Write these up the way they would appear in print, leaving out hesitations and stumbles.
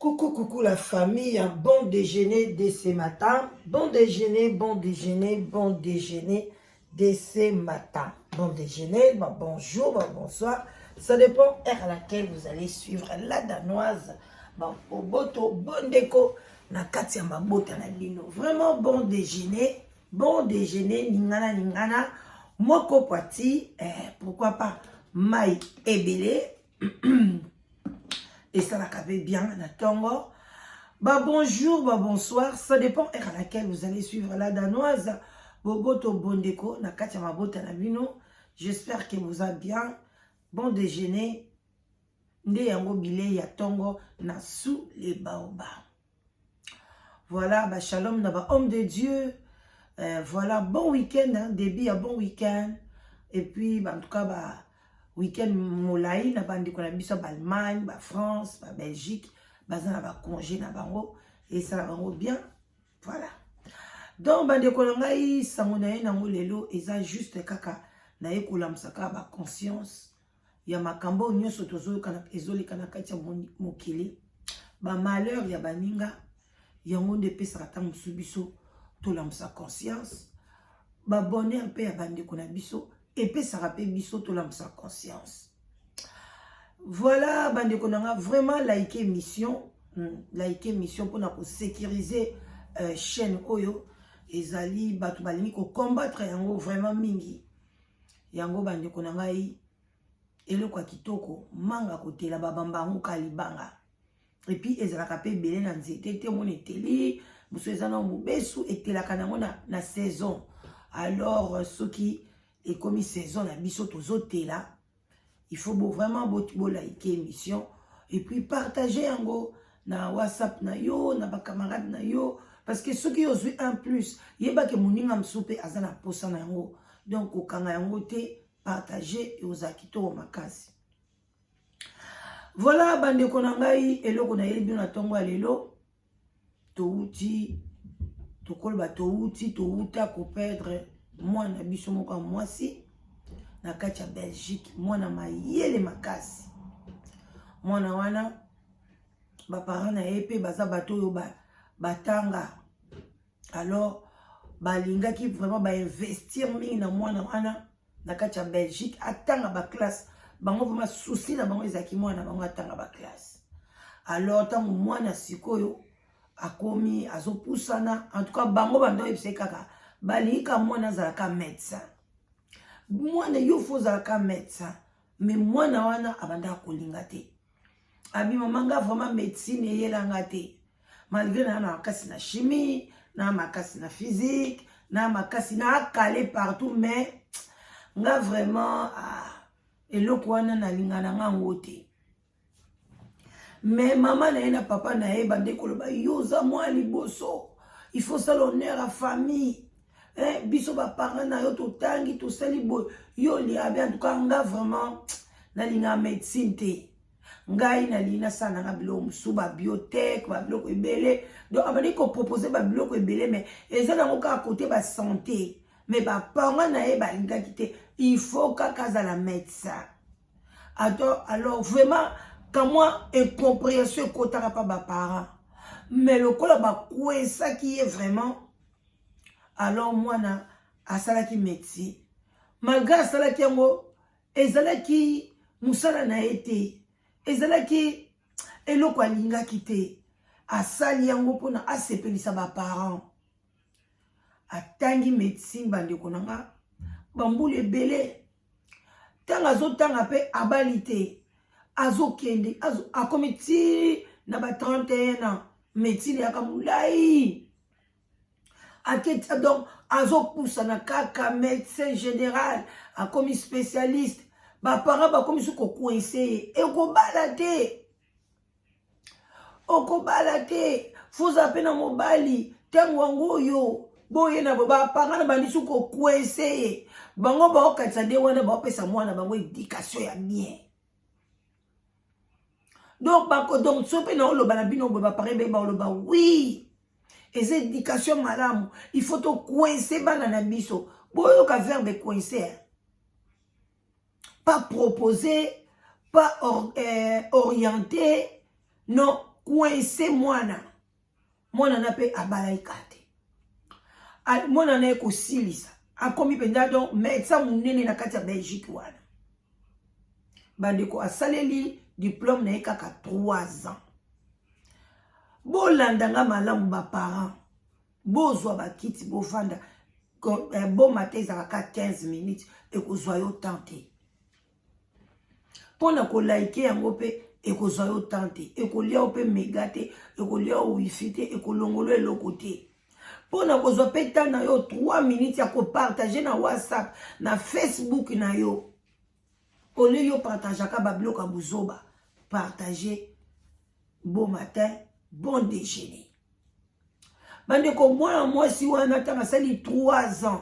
Coucou, coucou la famille, un bon déjeuner dès ce matin. Bon déjeuner, bon déjeuner, bon déjeuner dès ce matin. Bon déjeuner, bon bonjour, bon bonsoir. Ça dépend heure à laquelle vous allez suivre la danoise. Bon, oboto, bon déco, na kati ya mabota na bino. Vraiment bon déjeuner, bon déjeuner, ningana ningana. Moko poiti, eh, pourquoi pas mai ebele. Esalaka mpe bien na ntongo. Ba bonjour, ba bonsoir, ça dépend heure à laquelle vous allez suivre la danoise. Boboto bondeko na kati ya mabota na bino. J'espère que vous allez bien. Bon déjeuner nde yango bilei ya ntongo na sous les baobabs. Voilà, ba shalom na ba homme de Dieu. Voilà, bon week-end, hein, début ya bon week-end. Et puis, bah, en tout cas, ba week-end molai na bandeko na biso ba Allemagne, ba France, ba Belgique, baza na ba congé na bango et ça na bango bien. Voilà. Donc bandeko na ngai, sango na ye nango lelo eza juste kaka na ye kolamusaka ba conscience ya makambo oyo nyonso tozoyoka ezoleka na kati ya mokili, ba malheur ya baninga. Yango nde epesaka ntango mosusu biso tolamusa conscience. Babonheur mpe ya bandeko na biso epesaka mpe biso tolamusa conscience. Voilà, bandeko na nga, vraiment like émission, like émission mpona kosécuriser chaîne oyo. Ezali bato balingi kocombattre yango vraiment mingi. Yango, bandeko na ngai, eloko ya kitoko manga kotela, babamba yango ka libanga. Et puis ezalaka mpe ebele na nzete te. Omona eteli mosusu eza na mobesu, etelaka nango na saison. Alors soki ekomi saison na biso tozotela, il faut bo vraiment bolike émission et puis partager yango na WhatsApp na yo, na bacamarade na yo, parce que soki ozwi un plus, yebake moninga mosusu mpe aza na posa na yango. Donc kokanga yango te, partage, ozala kitoko makasi. Voilà, bandeko na ngai, eloko nayebi bino na ntongo ya lelo, touti tokoloba, touti touta koperdre mwana biso moko ya mwasi na kati ya Belgique, mwana mayele makasi. Mwana wana, baparent na ye mpe baza bato oyo batanga. Alors balingaki vraiment bainvestir mingi na mwana wana na kati ya Belgique, atanga baclasse. Bango vraiment souci na bango ezalaki mwana bango atanga baclasse. Alors ntango mwana sikoyo akomi, azopusana, en tout cas bango bando oyebisa kaka balingi ka mwana azalaka médecin. Mwana yo faut ozalaka médecin. Mais mwana wana abandaka kolinga te. Abi: "Mama, nga vraiment médecine eyelanga te, malgré naa na makasi na chimie, na makasi na physique, na makasi na akale partout, mais nga vraiment, ah, eloko wana nalinga na nga yango te." Mais mama na ye na papa na ye bande koloba: "Yo oza mwa liboso, il faut sala honneur ya famille, eh, biso baparent na yo totangi, tosali boye, yo olinga be. En tout cas nga vraiment nalingaka médecine te, ngai nalingi nasala nanga biloko mosusu, babiotech, babiloko ebele." Donc abandi kopropose babiloko ebele, mais eza nango kaka kote basanté. Mais baparent na ye balingaki te, il faut kaka azala médecin. Alors vraiment kamwa incompréhension ekotaka mpa baparent. Mais lokola bakwesaki ye vraiment, alors mwana asalaki médecine. Malgré asalaki yango, ezalaki mosala na ye te, ezalaki eloko alingaki te. Asali yango mpona asepelisa baparent. Atangi médecine, bandeko na nga, bambula ebele. Ntango azotanga mpe abali te, azokende, akomi ti na ba 31 ans. Médecine eyaka molai, aketi. Donc azopusana kaka médecin général, akomi spécialiste. Baparent bakomi soki kocoincer ye: "Ekobala te, okobala te, foza mpe na mobali ntango yango oyo boye." Na baparent na bandi soki kocoincer ye, bango baokatisa nde wana baopesa mwana bango éducation ya bien. Donc bako, donc so mpe na oloba na bino boye, baparent be baoloba: "Oui, eza éducation malamu, il faut tocoincer bana na biso." Boyoka verbe coincer, pas proposer, pas orienter, non. Bazocoincer mwana. Mwana na mpe abalaki kaka te, mwana na ye kosilisa akomi mpenza donc médecin monene na kati ya Belgique wana. Bandeko, asaleli diplôme na ye kaka 3 ans. Bolanda nga malamu, baparent, bozwa bakiti, bovanda. Boma te, ezalaka 15 minutes, ekozwa yo temps te mpo na koliker yango, mpe ekozwa yo temps te, ekolia yo mpe méga te, ekolia yo wifi te, ekolongolo eloko te mpo na kozwa mpe temps na yo 3 minutes ya kopartager na WhatsApp, na Facebook na yo. Au lieu yo partageaka babiloko ya buzoba, partage "Bon matin, bon déjeuner." Bandeko, mwana mwasi wana, ntango asali 3 ans,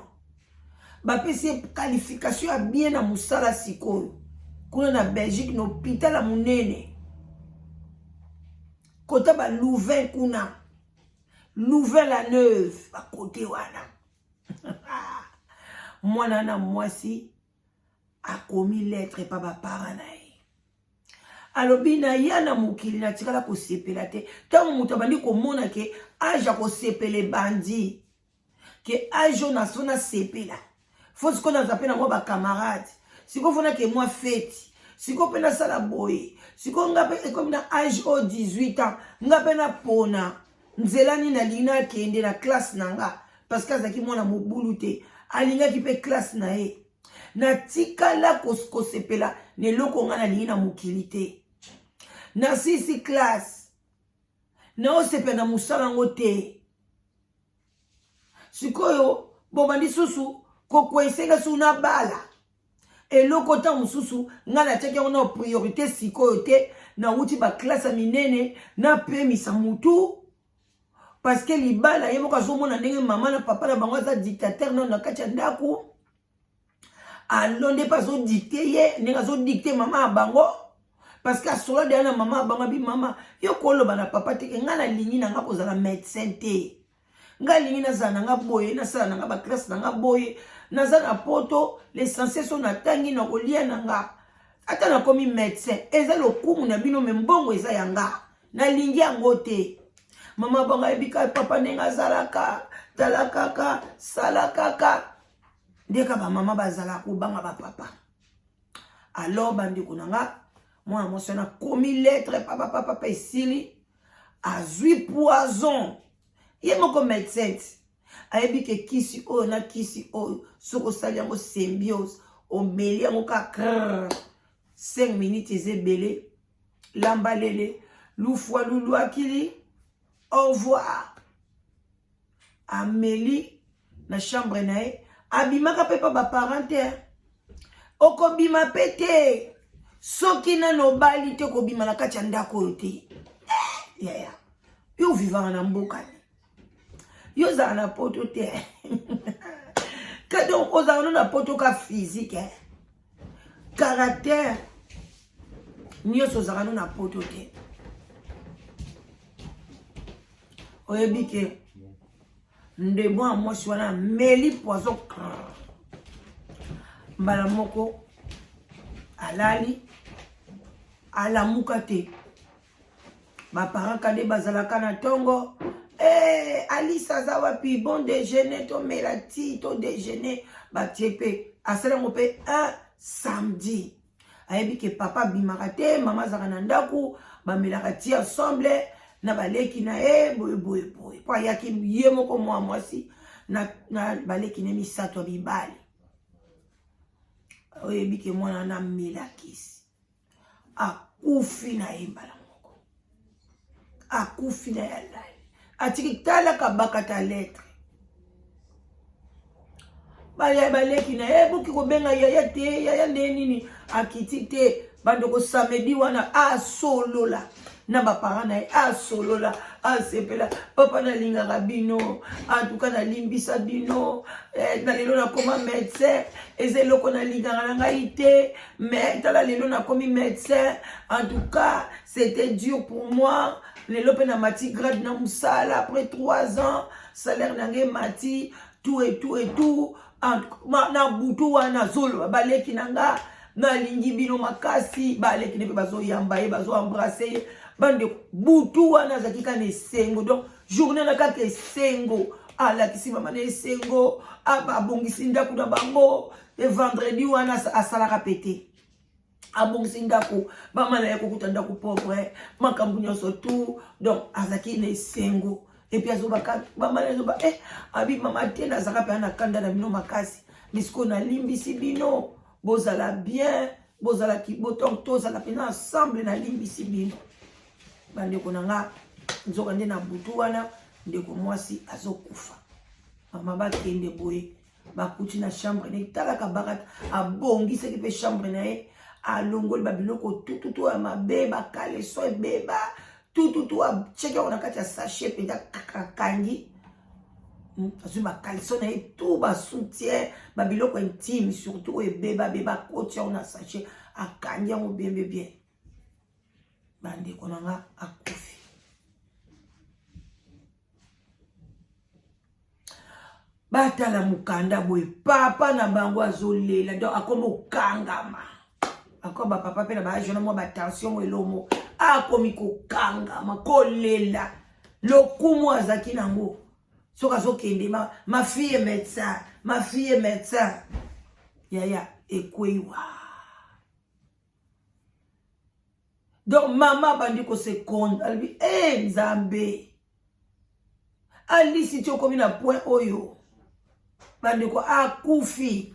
bapesi ye qualification ya bien na mosala. Sikoyo kuna na Belgique, na hôpital ya monene kota baLouvain kuna, Louvain la Neuve, bakote wana, mwana na mwasi akomi lettre epa baparent na ye. Alobi: "Na ya na mokili, natikala kosepela te. Ntango moto abandi komona ke âge ya kosepela ebandi, ke âge oyo naso nasepela, faut sikoyo naza mpe na mwa bacamarade, sikoyo faut nake mwa fête, sikoyo mpe nasala boye, sikoyo nga mpe ekomi na âge oyo 18 ans, nga mpe napona nzela nini nalingi nakende na classe na nga." Parce que azalaki mwana mobulu te, alingaki mpe classe na ye. "Natikala kosepela na eloko nga nalingi na mokili te. Nasisi classe, naosepela na mosala yango te. Sikoyo bobandi susu kokwesenga susu na bala eloko ntango mosusu ngai natiaki yango na priorité sikoyo te. Nawuti baclasse ya minene, napemisa mutu." Parce que libala, ye moko azomona ndenge mama na papa na bango aza dictateur nano na kati ya ndako. Alo nde mpe azodicter ye, ndenge azodicter mama ya bango, parce que asola deya na mama ya bango. Abi: "Mama, yo koloba na papa te ke ngai nalingi na nga kozala médecin te. Ngai alingi nazala na nga boye, nasala na nga baclasse na nga boye. Naza na Poto, l'essentiel so natangi na kolia na nga. Ata nakomi médecin, eza lokumu na bino, mais mbongo eza ya nga, nalingi yango te." Mama bango ayebi ka papa ndenge azalaka: "Tala kaka, sala kaka." Ndeka bamama bazalaka kobanga bapapa. Alors bandeko na nga, mwana mwasi wana akomi lettre, papa papa, esili, azwi poison. Ye moko médecin ayebi ke kisi oyo na kisi oyo, soki osali yango symbiose, omeli yango kaka 5 minutes, eza ebele. Lamba lele lufwa lulu akili, au revoir. Ameli na chambre na ye, abimaka mpe mpa baparent te. Okobima mpe te soki nano obali te, kobima na kati ya ndako oyo te. Yaya, yo ovivaka na mboka, yo ozala na Poto te. Donc ozala no na Poto ka physique, eh? Caractère nyonso ozalaka no na Poto te. Oyebi ke nde mwana mwasi wana ameli poison, mbala moko alali, alamuka te. Baparent kade bazalaka na ntongo: "Hey, Alice aza wapi? Bon déjeuner, tomela ti to déjeuner." Batie mpe, asali yango mpe un samedi. Ayebi ke papa abimaka te, mama azalaka na ndako, bamelaka ti ensemble na baleki na ye boye boye boye, mpo ayaki ye moko mwa mwasi na baleki ne misato ya mibali. Oyebi ke mwana wana amelakisi, akufi na ye mbala moko, akufi na ye, alali, atiki talaka bakata lettre. Baleki na ye boki kobenga yaya te. Yaya nde nini akiti te. Bandeko, samedi wana asolola na baparent na ye, asolola, asepela: "Papa, nalingaka bino, antuka nalimbisa bino. Na lelo nakoma médecin, eza eloko nalingaka na ngai te, mais tala lelo nakomi médecin. En tout cas, c'était dur pour moi. Lelo mpe namati grade na mosala après 3 ans, salaire na ngai mati, tout et tout et tout." Na butu wana azoloba: "Baleki na nga, nalingi bino makasi." Baleki ne mpe bazoyamba ye, bazoembrasser ye. Bandeko, butu wana azalaki kaka na esengo, donc journée na kaka esengo, alakisi mama na esengo, abongisi ndako na bango. E vendredi wana asalaka pete, abongisi ndako, mama na ye kokuta ndako propre, makambo nyonso tout. Donc azalaki na esengo. Et puis azobaka mama na azoba eh, abi mama te, nazalaka mpenza na kanda na bino makasi, mais sikoyo nalimbisi bino, bozala bien, bozala donc tozala mpenza ensemble, nalimbisi bino. Bandeko na nga, nzoka nde na butu wana ndeko mwasi azokufa. Mama bakende boye, bakuti na chambre na ye, talaka bakata, abongisaki mpe chambre na ye, alongoli babiloko tututu ya mabe, bakaleso ebeba tututu, atiaki yango na kati ya sachet mpenza, kakangi, azwi bakaleso na ye tu, basoutien, babiloko intime surtout oyo ebeba beba, akoti yango na sachet, akangi yango bien bien bien. Bandeko na nga, akufi. Batala mokanda boye, papa na bango azolela, donc akomi okangama, akomi bapapa mpe na baage wana, mwa batension mo elomo, akomi kokangama, kolela. Lokumu azalaki nango, soki azokende, ma, ma fille médecin, ma fille médecin, yaya ekwei wa. Donc mama abandi kosekonde, alobi e Nzambe, alisi ti okomi na point oyo. Bandeko, akufi.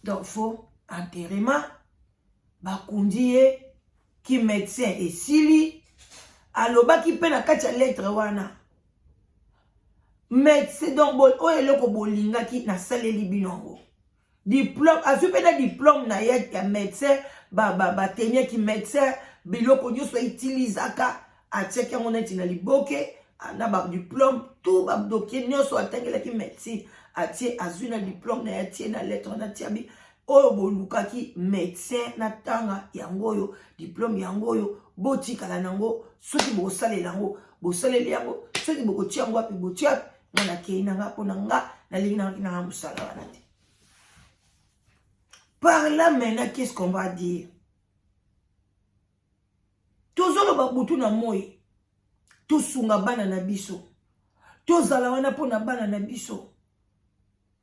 Donc faut enterrement, bakundi ye ki médecin esili. Alobaki mpe na kati ya lettre wana médecin, donc oyo eloko bolingaki, nasaleli bino yango. Diplôme azwi mpe na diplôme na ye ya médecin, bateniaki médecin, biloko nyonso autilisaka, atiaki yango neti na liboke na badiplôme tout, badossier nyonso atangelaki médecine, atie, azwi na diplôme na ye, atie na lettre na tia bi oyo bolukaki médecin na ntanga yango oyo, diplôme yango oyo, botikala nango. Soki bokosalela yango, bosaleli yango. Soki bokotia yango wapi, botia wapi. Nga nakei na nga, mpo na nga nalingi nangaki nanga mosala wana te. Par là maintenant, qu'est-ce qu'on va dire? Tozoloba butu na moi, tosunga bana na biso, tozala wana mpo na bana na biso.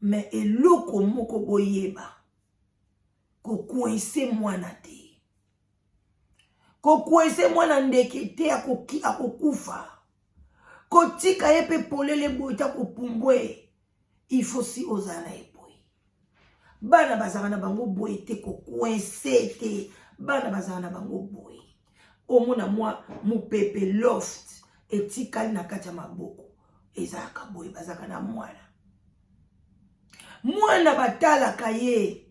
Mais eloko moko boyeba, kocoincer mwana te, kocoincer mwana ndeke te, akokufa. Kotika ye mpe polele boye te, akopumbwe. Il faut si ozala na ye boye. Bana bazalaka na bango boye te, kocoincer te. Bana bazalaka na bango boye, omona mwa mopepe loft etikali na kati ya maboko, ezalaka boye. Bazalaka na mwana, mwana batalaka ye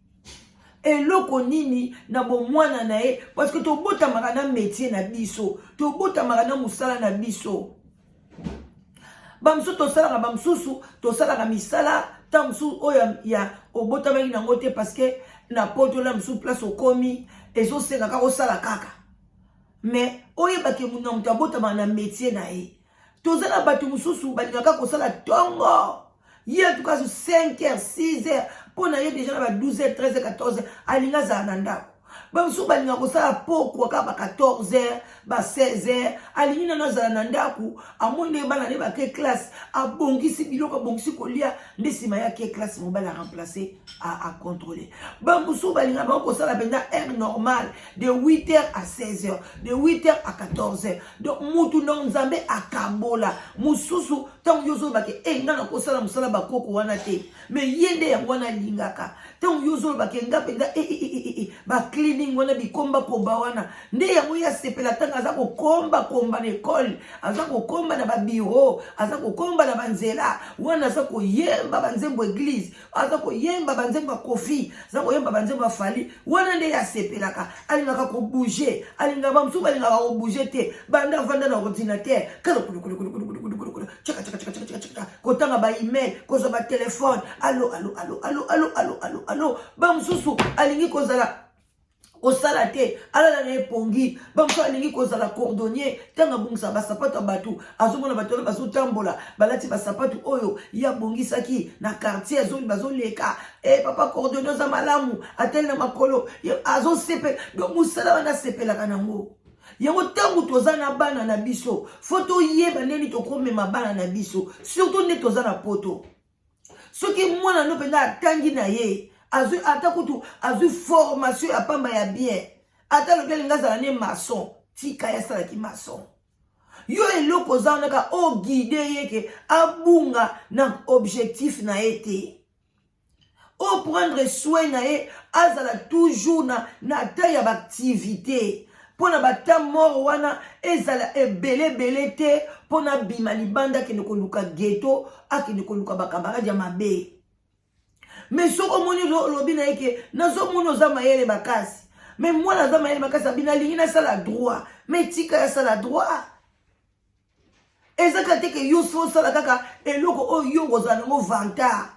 eloko nini na bomwana na ye, parce que tobotamaka na métier na biso, tobotamaka na mosala na biso. Bamosusu tosalaka, bamosusu tosalaka misala ntango mosusu oyo ya obotamaki nango te, parce que na poto na mosusu place okomi, ezosenga kaka osala kaka. Mais oyebake na moto abotamaka na métier na ye. Toza na bato mosusu balingaka kosala ntongo, ye en tout cas 5 heures, 6 heures, mpo na ye déjà na ba 12 heures, 13 heures, 14 heures alingi azala na ndako. Bamosusu balingaka kosala pokwa, kaka ba 14 heures, ba 16 heures alingi nano azala na ndako, amoni ndenge bana nde bake classe, abongisi biloko, abongisi kolia, nde nsima ya ke classe, mobali aremplace, acontrôle. Bamosusu balingaka bango kosala mpenza heure normale, de 8 heures à 16 heures, de 8 heures à 14 heures. Donc mutu na Nzambe akabola mosusu. Ntango yo ozolobake e nga na kosala mosala bakoko wana te, mais ye nde yango wana alingaka. Ntango yo ozolobake nga mpenza e, e, e, e, bacleaning wana, bikombakomba wana, nde yango ye asepela. Ntango aza kokombakomba na ekole, aza kokomba na babiro, aza kokomba na banzela wana, aza koyemba banzembo église, aza koyemba banzembo ya Kofi, aza koyemba banzembo ya Fally, wana nde ye asepelaka, alingaka kobouger. Alingaka, bamosusu balingaka kobouger te, banda avanda na ordinateur kaka kotanga baemail, kozwa batelefone, allo allo allo allo allo allo allo allo. Bamosusu alingi kozala kosala te, alala na epongi. Bamosusu alingi kozala cordonnier, ntango abongisaka basapato ya bato, azomona bato wana bazotambola balati basapato oyo ye abongisaki na quartier, bazoleka e papa cordonnier oza malamu, ateli na makolo, azosepela. Donc mosala wana asepelaka nango. Yango ntango toza na bana na biso, fo toyeba ndeni tokomema bana na biso, surtout nde toza na poto. Soki mwana no mpenza atangi na ye, azwi ata kutu azwi formation ya pamba ya bien, ata alobi alingi azala ne maçon, tika ye asalaki maçon. Yo eloko oza wana kaka oguide ye ke abunga na objectif na ye te, oprendre soin na ye, azala toujours na ta ya baactivité mpo na bata mort wana ezala ebele ebele te, mpo na bima libanda akende koluka ghetto, akende koluka bakamarade ya mabe. Mais soki omoni olobi na ye ke nazomona oza mayele makasi, mais mwana aza mayele makasi, abi nalingi nasala droit, mais tika ya sala droit. Eza kaka te ke yo so osala kaka eloko oyo yo kozala nango vantard,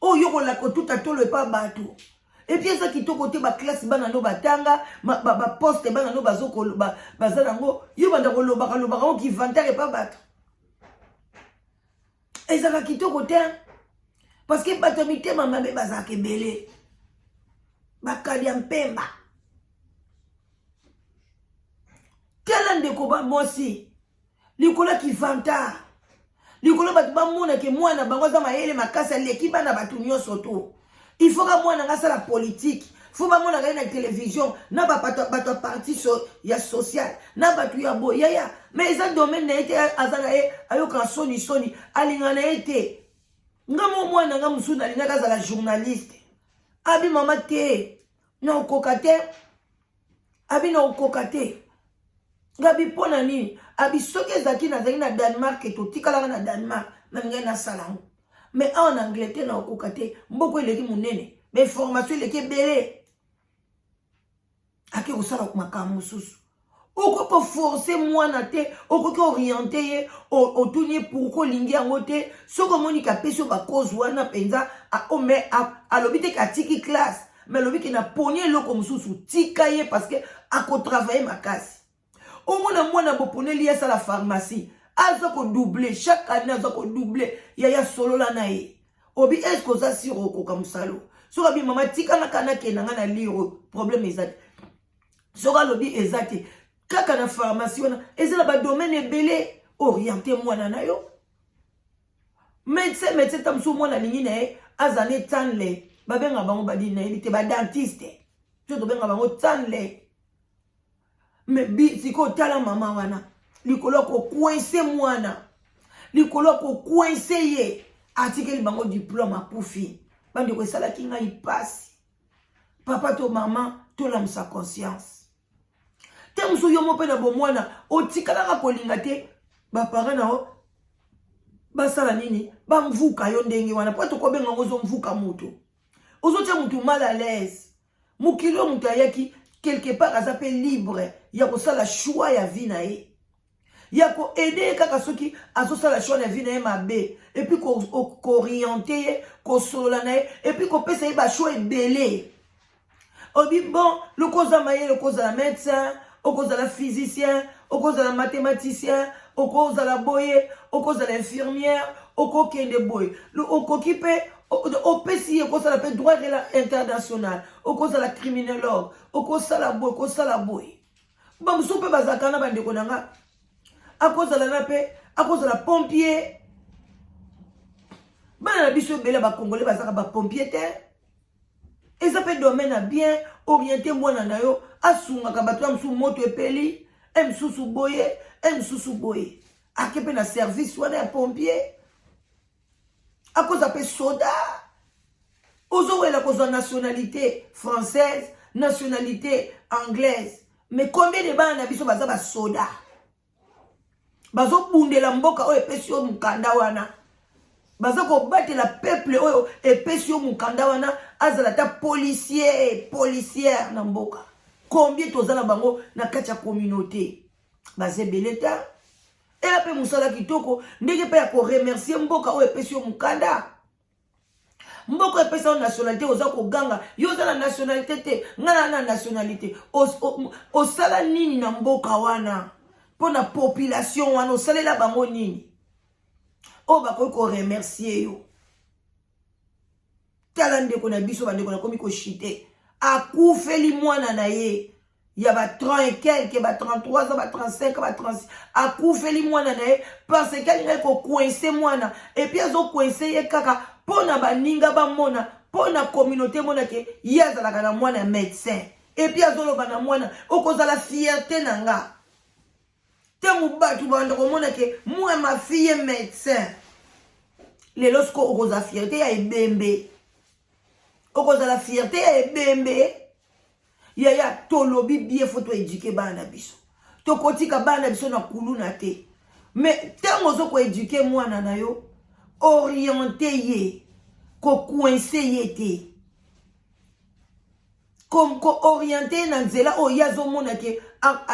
oyo yo kolaka kotuta tolo epa bato. Et puis eza kitoko te, baclasse bana no batanga, baposte bana no baza nango, yo banda kolobaka lobaka ngo kivantard epa bato, ezalaka kitoko te, parce que bato ya mitema mabe bazalaka ebele, bakali ya mpemba. Tala ndeko ba mwasi, likolo ya kivantard, likolo bato bamonake mwana bango aza mayele makasi, aleki bana bato nyonso to il faut ka mwana nga asala politique, fo bamonaka ye na télévision na bato ya parti ya social na bato ya boye yaya. Mais eza domaine na ye te, aza na ye ayokaka soni soni, alingaka na ye te. Nga mo mwana nga mosusu nalingaka azala journaliste, abi mama te, naokoka te, abi naokoka te. Ngabi mpo na nini? Abi soki ezalaki nazalaki na Danemark, totikalaka na Danemark, nalingai nasala yango, mais awa na Angleterre naokoka te, mboko eleki monene, bainformation eleki ebele, ake kosala makambo mosusu. Okoki koforce mwana te, okoki oriente ye, otuni ye pourquoi olingi yango te. Soki omoni ke apesi yo bacause wana mpenza, mais alobi te ke atiki classe, mais alobi ke naponi eloko mosusu, tika ye, parce que akotravaille makasi. Omona mwana boponeli ye asala pharmacie, aza kodouble chaque année, aza kodouble. Yaya, solola na ye, obi est-ce oza sûr okoka mosalo? Soki abi mama tikangaka nakenda nga na lire, problème eza te. Soki alobi eza te, kaka na pharmacie wana eza na badomaine ebele, oriente mwana na yo. Médecin, médecin ta mosusu mwana alingi na ye aza ne tandler, babenga bango badini nayebi te, badentiste to tobenga bango tandler. Mais sikoyo tala mama wana, likolo ya kocoincer mwana, likolo ya kocoincer ye, atikeli bango diplôme, akufi. Bandeko, esalaki ngai mpasi. Papa to mama, tolamusa conscience te. Mosusu yo mo mpe na bomwana otikalaka kolinga te baparent na yo basala nini, bamvuka yo ndenge wana, mpo tokobenga yango ozomvuka moto, ozotia motu mal à l'aise. Mokili oyo moto ayaki quelque part aza mpe libre ya kosala choix ya vie na ye, ya koaider ye kaka soki azosala choix na vie na ye mabe, et puis koorienter ye, kosolola na ye, et puis kopesa ye bachoix ebele. Obi bon, loko oza mayele, okozala médecin, okozala physicien, okozala mathématicien, okozala boye, okozala infirmière, okokende boye, okoki mpe opesi ye okosala mpe droit international, okozala criminologue, okosala boye, okosala boye. Bamosusu mpe bazalaka na bandeko na nga, akozala na mpe akozala pompier. Bana na biso ebele bakongole bazalaka bapompier te. Eza mpe domaine ya bien. Oriente mwana na yo asungaka bato ya mosusu, moto epeli e mosusu boye, e mosusu boye, ake mpe na service wana ya pompier. Akoza mpe soda. Ozowela kozwa nationalité française, nationalité anglaise, mais combien de bana na biso baza basoda, bazobundela mboka oyo epesi yo mokanda wana, baza kobatela peuple oyo epesi yo mokanda wana? Azala ata policier, policière na mboka. Combien toza na bango na kati ya communauté? Baza ebele te. Eya mpe mosala kitoko, ndenge mpe ya koremercier mboka oyo epesi yo mokanda, mboka epesa yo nationalité. Oza koganga, yo oza na nationalité te, ngai na nationalité. Osala nini na mboka wana mpo na population wana? Osalela bango nini oyo bakoki koremercier yo? Tala ndeko na biso, bandeko, nakomi koshite, akufeli mwana na ye. Ya ba 30 et quelque, ba 33 ans, ba 35, ba 36, akufeli mwana na ye parce que alingaki kocoincer mwana. Et puis azocoincer ye kaka mpo na baninga bamona, mpo na communauté emona ke ye azalaka na mwana ya médecin. Et puis azoloba na mwana: "Okozala fierté na nga." Ntango bato banda komona ke mwa ma fille médecin, lelo siko okozala fierté ya ebembe, okozala fierté ya ebembe. Yaya, tolobi bien, faut toéduquer bana na biso. Tokotika bana na biso na kuluna te. Mais ntango ozo koéduquer mwana na yo, orienter ye, kocoincer ye te, koorienter ye na nzela oyo ye azomona ke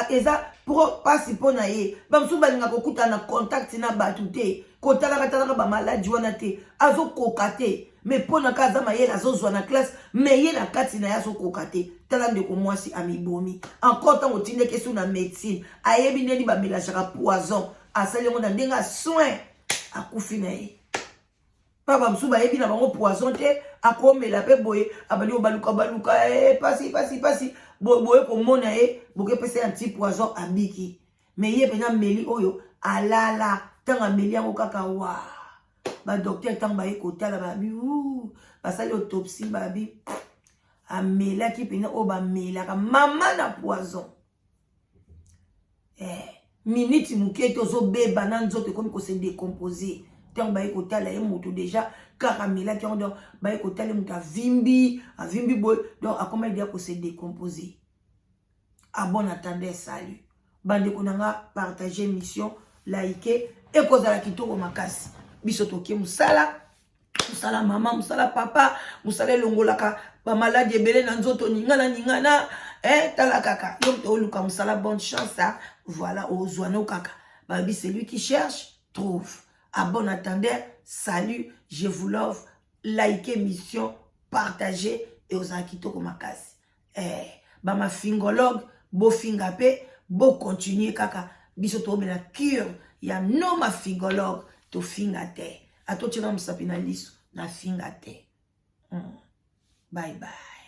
eza mpasi mpo na ye. Bamosusu balingaka kokutana na contact na bato te, kotalaka talaka bamaladi wana te, azokoka te. Mais mpo na ka aza mayele, azozwa na classe, mais ye na kati na ye azokoka te. Tala ndeko mwasi amibomi encore. Ntango otindaki so na médecine, ayebi ndeni bamélangeaka poison, asali yango na ndenge asoin, akufi na ye. Mpa bamosusu bayebi na bango poison te, akomela mpe boye, abandi kobaluka baluka, pasi pasi pasi boye, komona ye, bokepesa ye anti poison, abiki. Mais ye mpenza ameli oyo, alala. Ntango ameli yango kaka wa, badocteur ntango baye kotala, babi basali autopsie, babi amelaki mpenza oyo bamelaka mama na poison. Miniti moke te, ozobeba na nzoto, ekomi kose décomposer. Ntango baye kotala ye, moto déjà kaka amelaki yango, donc baye kotala ye, moto avimbi, avimbi boye, donc akoma déjà kose décomposer. À bon entendeur, salut. Bandeko na nga, partage émission, like, ekozala kitoko makasi. Biso toke mosala, mosala mama, mosala papa, mosala elongolaka bamaladi ebele na nzoto. Ningana ningana, tala kaka yo moto oluka mosala, bonne chance. Voilà, ozwa no kaka. Babi: "Celui qui cherche trouve." À bon entendeur, salut, je vous love. Like émission, partagez et ozala kitoko makasi. Bamafingologue bofinga mpe bocontinuer kaka. Biso tobela cure ya no mafingologue, tofinga te. Atotiela mosapi na liso, nafinga te. Bye bye.